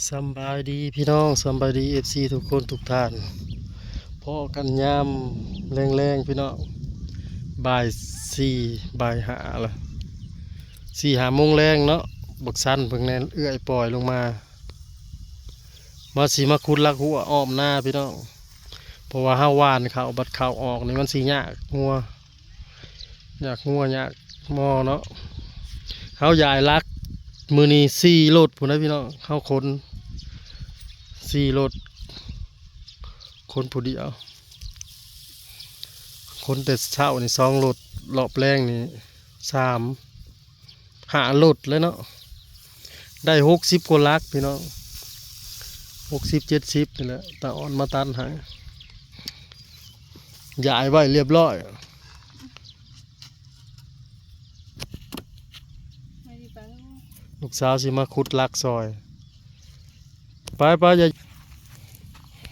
ສຳບາຍດີພີ່ນ້ອງ ສຳບາຍດີເອັຟຊີທຸກຄົນທຸກທ່ານ. ພໍ້ກັນຍາມແລງໆ ພີ່ນ້ອງ ບ່າຍສີ່ ບ່າຍຫ້າລະ ສີ່ຫ້າໂມງແລງເນາະ. ບັກຊັນເພິ່ນແໜ່ເອື້ອຍປ່ອຍລົງມາ ວ່າຊິມາຂຸດລັກຮົ້ວອ້ອມນາພີ່ນ້ອງ ເພາະວ່າເຮົາຫວ່ານເຂົ້າ ບັດເຂົ້າອອກນີ້ມັນຊິຍາກງົວ ຍາກງົວຍາກມໍເນາະ. ເຮົາຢາຍລັກມື້ນີ້ສີ່ລົດພຸ້ນນະພີ່ນ້ອງ ເຮົາຂົນສີ່ລົດ ຂົນຜູ້ດຽວ ຂົນແຕ່ເຊົ້ານີ້ສອງລົດ ລອບແລງນີ້ສາມ ຫ້າລົດເລີຍເນາະ. ໄດ້ຫົກສິບກວ່າຫຼັກພີ່ນ້ອງ ຫົກສິບ ເຈັດສິບນີ້ແຫຼະ ຕາອ່ອນມາຕັດໃຫ້ ຢາຍໄວ້ລຽບຮ້ອຍ. ລູກສາວຊິມາຂຸດຫຼັກຊ່ອຍ. ໄປໆ ຢ່າ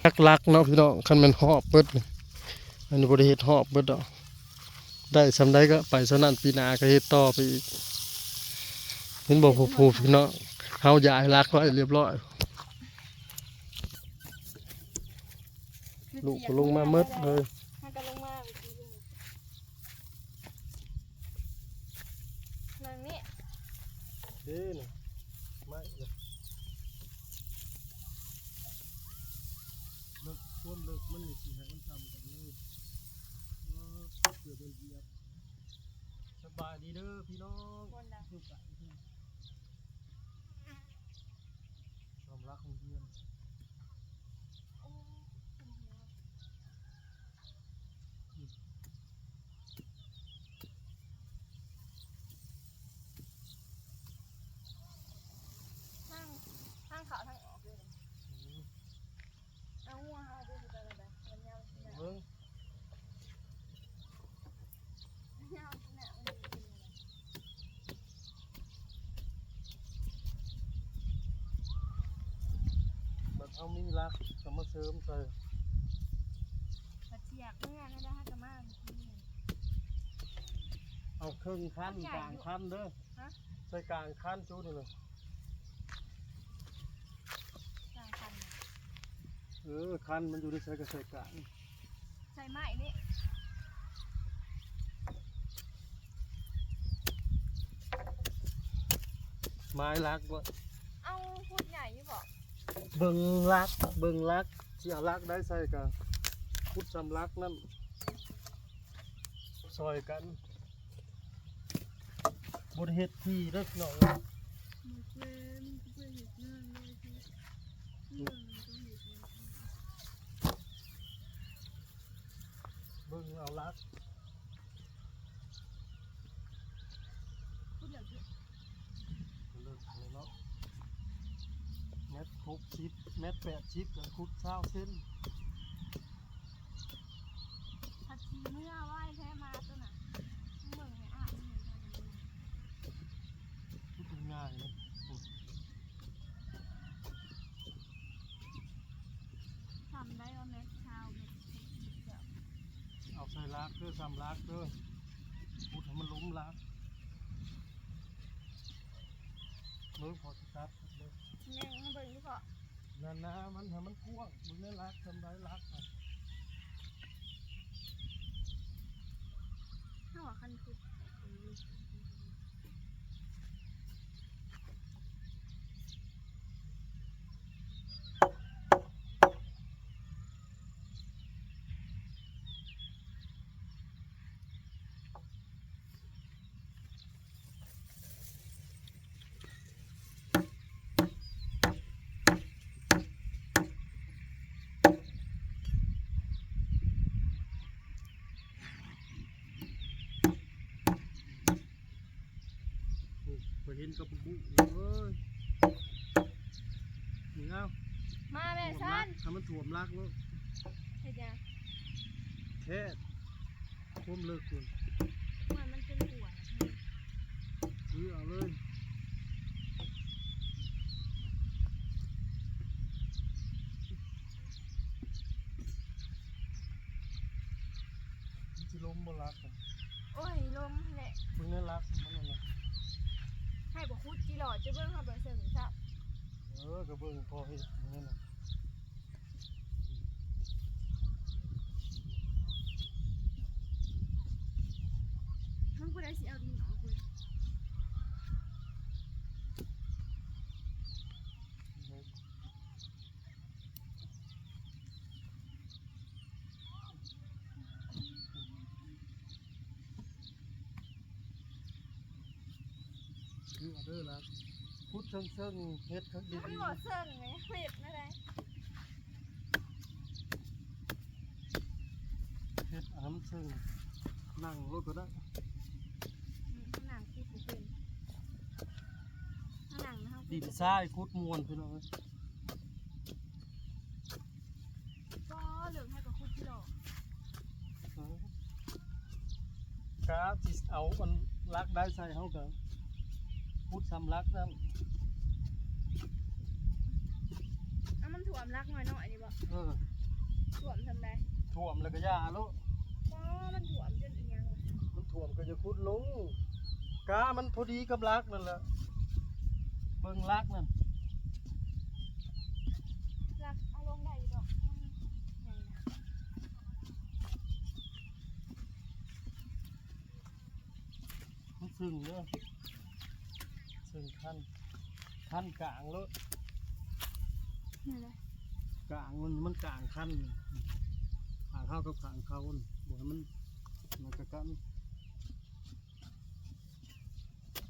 ຈັກຫຼັກເນາະພີ່ນ້ອງ ຄັນແມ່ນຮອບເບິດນີ້ ອັນນີ້ບໍ່ໄດ້ເຮັດຮອບເບິດດອກ ໄດ້ສ່ຳໃດກໍໄປສ່ຳນັ້ນ ປີໜ້າກໍເຮັດຕໍ່ໄປອີກ. ເຫັນບໍ່ ຜູ້ໆ ພີ່ນ້ອງ ເຮົາຢາຍຫຼັກໄວ້ລຽບຮ້ອຍ ລູກກໍລົງມາໝົດເລີຍ ມັນກໍລົງມາ ນັ່ງນີ້ ເດ້ນະ ໄມ້ນະ ເລິກ ຄວາມເລິກມັນນີ້ຊິໃຫ້ມັນສ່ຳກັນເລີຍ ເອີ ເກືອບມັນຢຽບ. ສະບາຍດີເດີພີ່ນ້ອງ ຄົນລະ ຢູ່ໄກ ສຳລັກໂຮງຮຽນ. ທາງ ທາງເຂົ້າທາງອອກເລີຍ ອືມ ເອົາງົວເຮົາເດີ ເບິ່ງ ບັດເຮົາມີຫຼັກກໍມາເສີມໃສ່ ບັດຊິຢາກເມືອແນວໃດເຮົາກໍມາ ເອົາເຄິ່ງຄັນ ກາງຄັນເດີ ຮະ ໃສ່ກາງຄັນຈຸນີ້ນະ ກາງຄັນ ເອີ ຄັນມັນຢູ່ໃນໃສກໍໃສ່ກາງ ໃສ່ໄມ້ນີ້ ໝາຍຫຼັກບໍ່ ເອົາຂຸດໃຫຍ່ຢູ່ບໍ່ ເບິ່ງຫຼັກ ເບິ່ງຫຼັກ ຊິເອົາຫຼັກໃດໃສ່ກໍຂຸດສ່ຳຫຼັກນັ້ນ ຊ່ອຍກັນ. ບໍ່ໄດ້ເຮັດທີ່ເດີພີ່ນ້ອງເອີຍ ເບິ່ງເອົາຫຼັກ ເລິກເລີຍເນາະ ແມັດຫົກສິບ ແມັດແປດສິບ ກໍຂຸດຊາວເຊັນ. ຜັດສີເມືອໄວແທ້ໝາຕົວນັ້ນ ເບິ່ງໃຫ້ອ້າຍມັນ ຄືເປັນງ່າຍເນາະ ສ່ຳໄດ້ວ່າແມັດຊາວແມັດ ເອົາໃສ່ຫຼັກເດີ ສ່ຳຫຼັກເດີ ຂຸດໃຫ້ມັນລົມຫຼັກ ເບິ່ງພໍຊິຕັດເດີ ຍັງໃຫ້ເບິ່ງຢູ່ເພາະ ນັ້ນນະ ມັນໃຫ້ມັນກວ້າງ ເບິ່ງໃນຫຼັກ ສ່ຳໃດຫຼັກນະ ເຮົາວ່າຄັນຄື ໂອ້ ຂ້ອຍເຫັນກັບບຸກບຸກເລີຍ ນີ້ເອົາ ມາແມ່ຊັ້ນ ຖ້າມັນຖ້ວມຫຼັກໂລດ ເຮັດຫຍັງ ແທ້ ຄວາມເລິກພຸ້ນ ມັນ ມັນເປັນຂົວ ເອີ ເອົາເລີຍ ມັນຊິລົມບໍ່ຫຼັກ ໂອ້ຍ ລົມແຫຼະ ເບິ່ງໃນຫຼັກມັນນັ້ນນະ ໃຫ້ບໍ່ຂຸດຈີຫຼອດ ຈະເບິ່ງເຮົາໄປເຊິ່ງຊະ. ເອີ ກໍເບິ່ງພໍເຮັດນັ້ນນະ. ມັນບໍ່ໄດ້ຊິເອົາດິນອອກເລີຍ. ເດີລະ ຂຸດເຊິ່ງໆ ເຮັດຄັກດີໆ ມັນບໍ່ເຊິ່ງແໝ ເຮັດແນວໃດ ເຮັດອັນເຊິ່ງ ນັ່ງໂລດກໍໄດ້. ອືມ ນັ່ງຂຸດບໍ່ເປັນ ນັ່ງເຮົາ ດິນຊາຍຂຸດມ່ວນ ພີ່ນ້ອງເອີຍ. ກໍເລິກໃຫ້ກໍຂຸດຢູ່ດອກ. ເອີ ກະຊິເອົາອັນຫຼັກໄດ້ໃສ່ ເຮົາກໍຂຸດຊ່ຳຫຼັກນັ້ນ. ເອົາ ມັນຖ້ວມຫຼັກນ້ອຍໆນີ້ບໍ່? ເອີ ຖ້ວມຊ່ຳໃດ? ຖ້ວມແລ້ວກໍຢ່າໂລດ. ບໍ່ ມັນຖ້ວມຈົນອີ່ຫຍັງ ມັນຖ້ວມກໍຢ່າຂຸດລົງ. ກະມັນພໍດີກັບຫຼັກນັ້ນແຫຼະ ເບິ່ງຫຼັກນັ້ນ. ຫຼັກເອົາລົງໄດ້ຢູ່ດອກ ມັນໃຫຍ່ນະ. ມັນເຊິ່ງເດີ ເຊິ່ງຄັນ ຄັນກາງໂລດ. ນີ້ແຫຼະ ກາງມັນ ມັນກາງຄັນ ຂ້າງເຮົາກັບຂ້າງເຂົາ ບໍ່ໃຫ້ມັນ ມັນກະກັນ.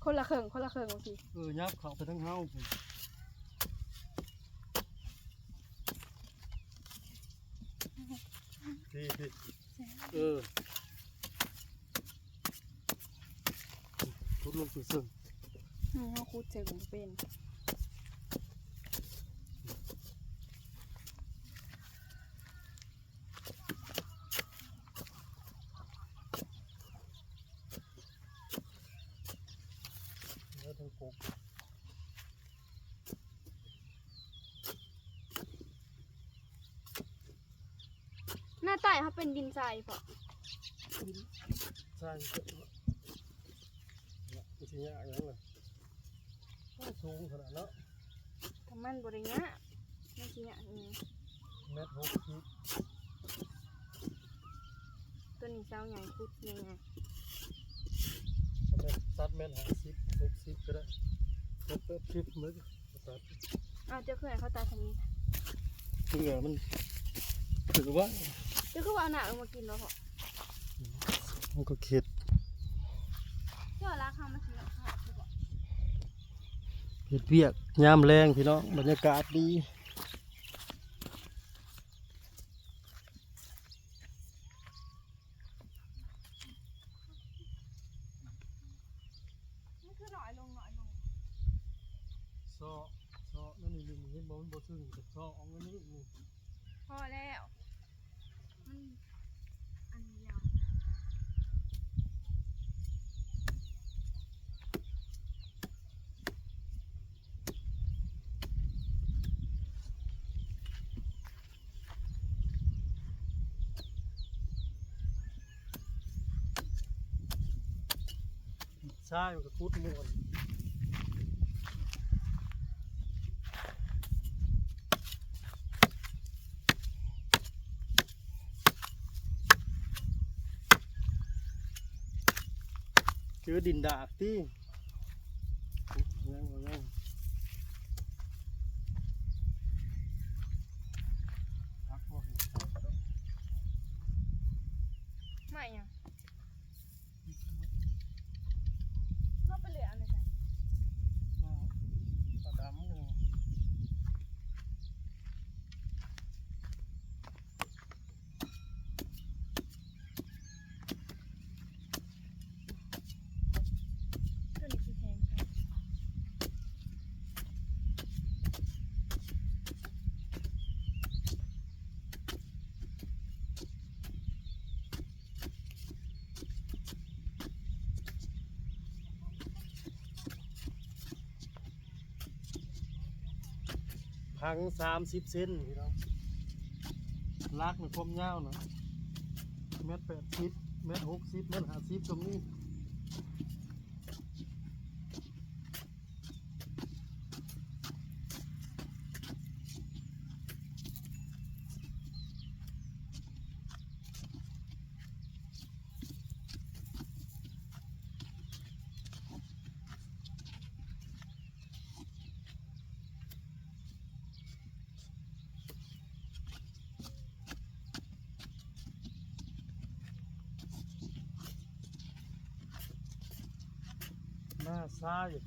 ຄົນລະເຄິ່ງ ຄົນລະເຄິ່ງ ໂອເຄ. ເອີ ຫຍັບເຂົ້າໄປທາງເຮົາພຸ້ນ ພີ້ໆ ເອີ ຂຸດລົງເຊິ່ງໆ. ອືມ ເຮົາຂຸດເຊິ່ງບໍ່ເປັນ. ເອີ ທັງກົກ ໜ້າໃຕ້ເຮົາເປັນດິນຊາຍເພາະ ດິນຊາຍ ມັນຊິຍາກຫຍັງລະ ໂອ້ ສູງຂະໜາດເນາະ. ກໍມັນບໍ່ໄດ້ຍາກ ມັນຊິຍາກຫຍັງ? ແມັດຫົກສິບ ຕົວນີ້ເສົາໃຫຍ່ ຂຸດໃຫຍ່ໆ ເອົາແມັດ ຕັດແມັດຫ້າສິບ ຫົກສິບກໍໄດ້ ຕັດແປດສິບເບິ່ງ ຕັດ. ອ້າວ ເຈົ້າຄືໃຫ້ເຂົາຕັດທາງນີ້? ເພື່ອມັນຖືວ່າ ເຈົ້າຄືວ່າເອົາໜ້າລົງມາກິນບໍ່ພໍ້? ມັນກໍເຂັດ ເຈົ້າລາກເຮົາມາກິນເນາະ. ເຮັດວຽກຍາມແລງພີ່ນ້ອງ ບັນຍາກາດດີ. ມັນຄືໜ້ອຍລົງ ໜ້ອຍລົງ ເຊາະ ເຊາະນັ້ນນີ້ ເຫັນບໍ່ ມັນບໍ່ຊຶ້ງ ເຊາະອອກມານີ້ ພໍແລ້ວ ມັນອັນດຽວ. ຊາຍມັນກໍຂຸດມ່ວນ ຄືດິນດາດຕິ ຍັງບໍ່ຍັງ ໄມ້ຫຍັງ? ເຮົາໄປເລືອກອັນໃດ? ປາດຳ ຕົວນີ້ຊິແພງກວ່າ ພັง ສາມສິບເຊັນພີ່ນ້ອງ ຫຼັກນະ ຄວາມຍາວນະ ແມັດແປດສິບ ແມັດຫົກສິບ ແມັດຫ້າສິບກໍມີ. າຊ້າຢູ່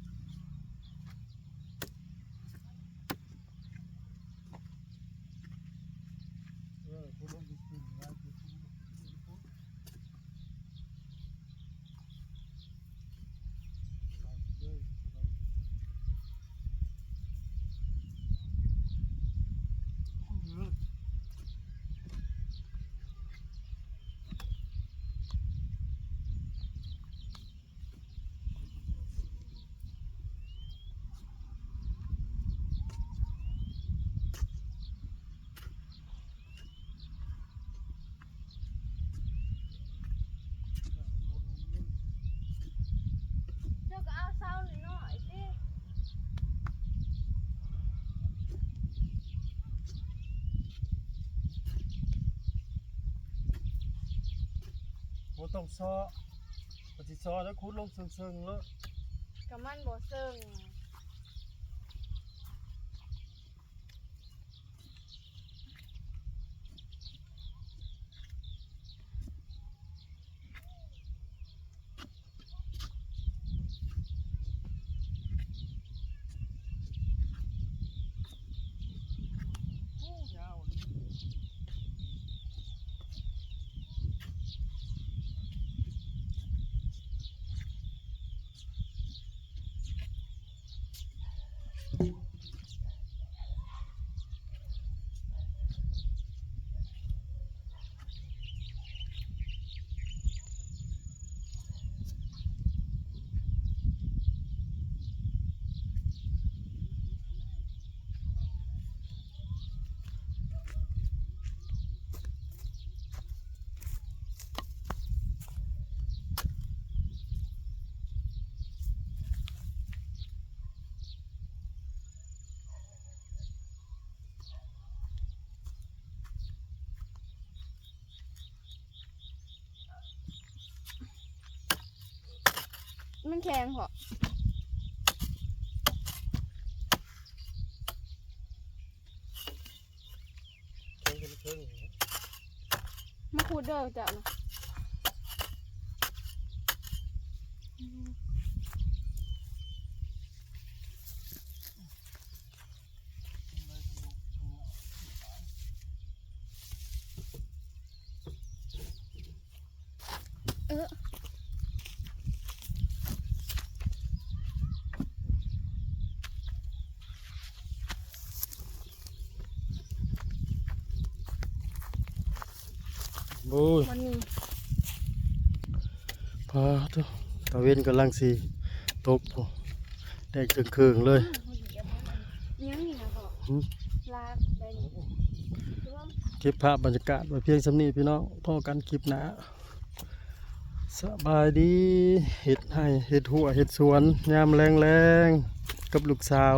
ເອີ ຜູ້ລົງໄປກິນ ເຈົ້າກໍເອົາເສົານ້ອຍໆຕິ ບໍ່ຕ້ອງເຊາະ ບໍ່ຊິເຊາະແລ້ວ ຂຸດລົງເຊິ່ງໆໂລດ ກໍມັນບໍ່ເຊິ່ງ. ມັນແຂງເພາະ ແຂງເປັນເຄິ່ງ ມາຂຸດເດີເຈົ້ານະ. ເອີ ໂອ້ຍ ມັນມີ ປາໂທ້ ຕາເວັນກຳລັງຊິຕົກພຸ້ນ ແດງເຄິ່ງໆເລີຍ. ຍັງນີ້ນະພໍ່ ຫຶ? ລາກໄດ້ນີ້ ເກັບພາບບັນຍາກາດໄວ້ພຽງສ່ຳນີ້ພີ່ນ້ອງ ພໍ້ກັນຄລິບໜ້າ ສະບາຍດີ. ເຮັດໄຮ່ເຮັດຮົ້ວເຮັດສວນຍາມແລງໆ ກັບລູກສາວ.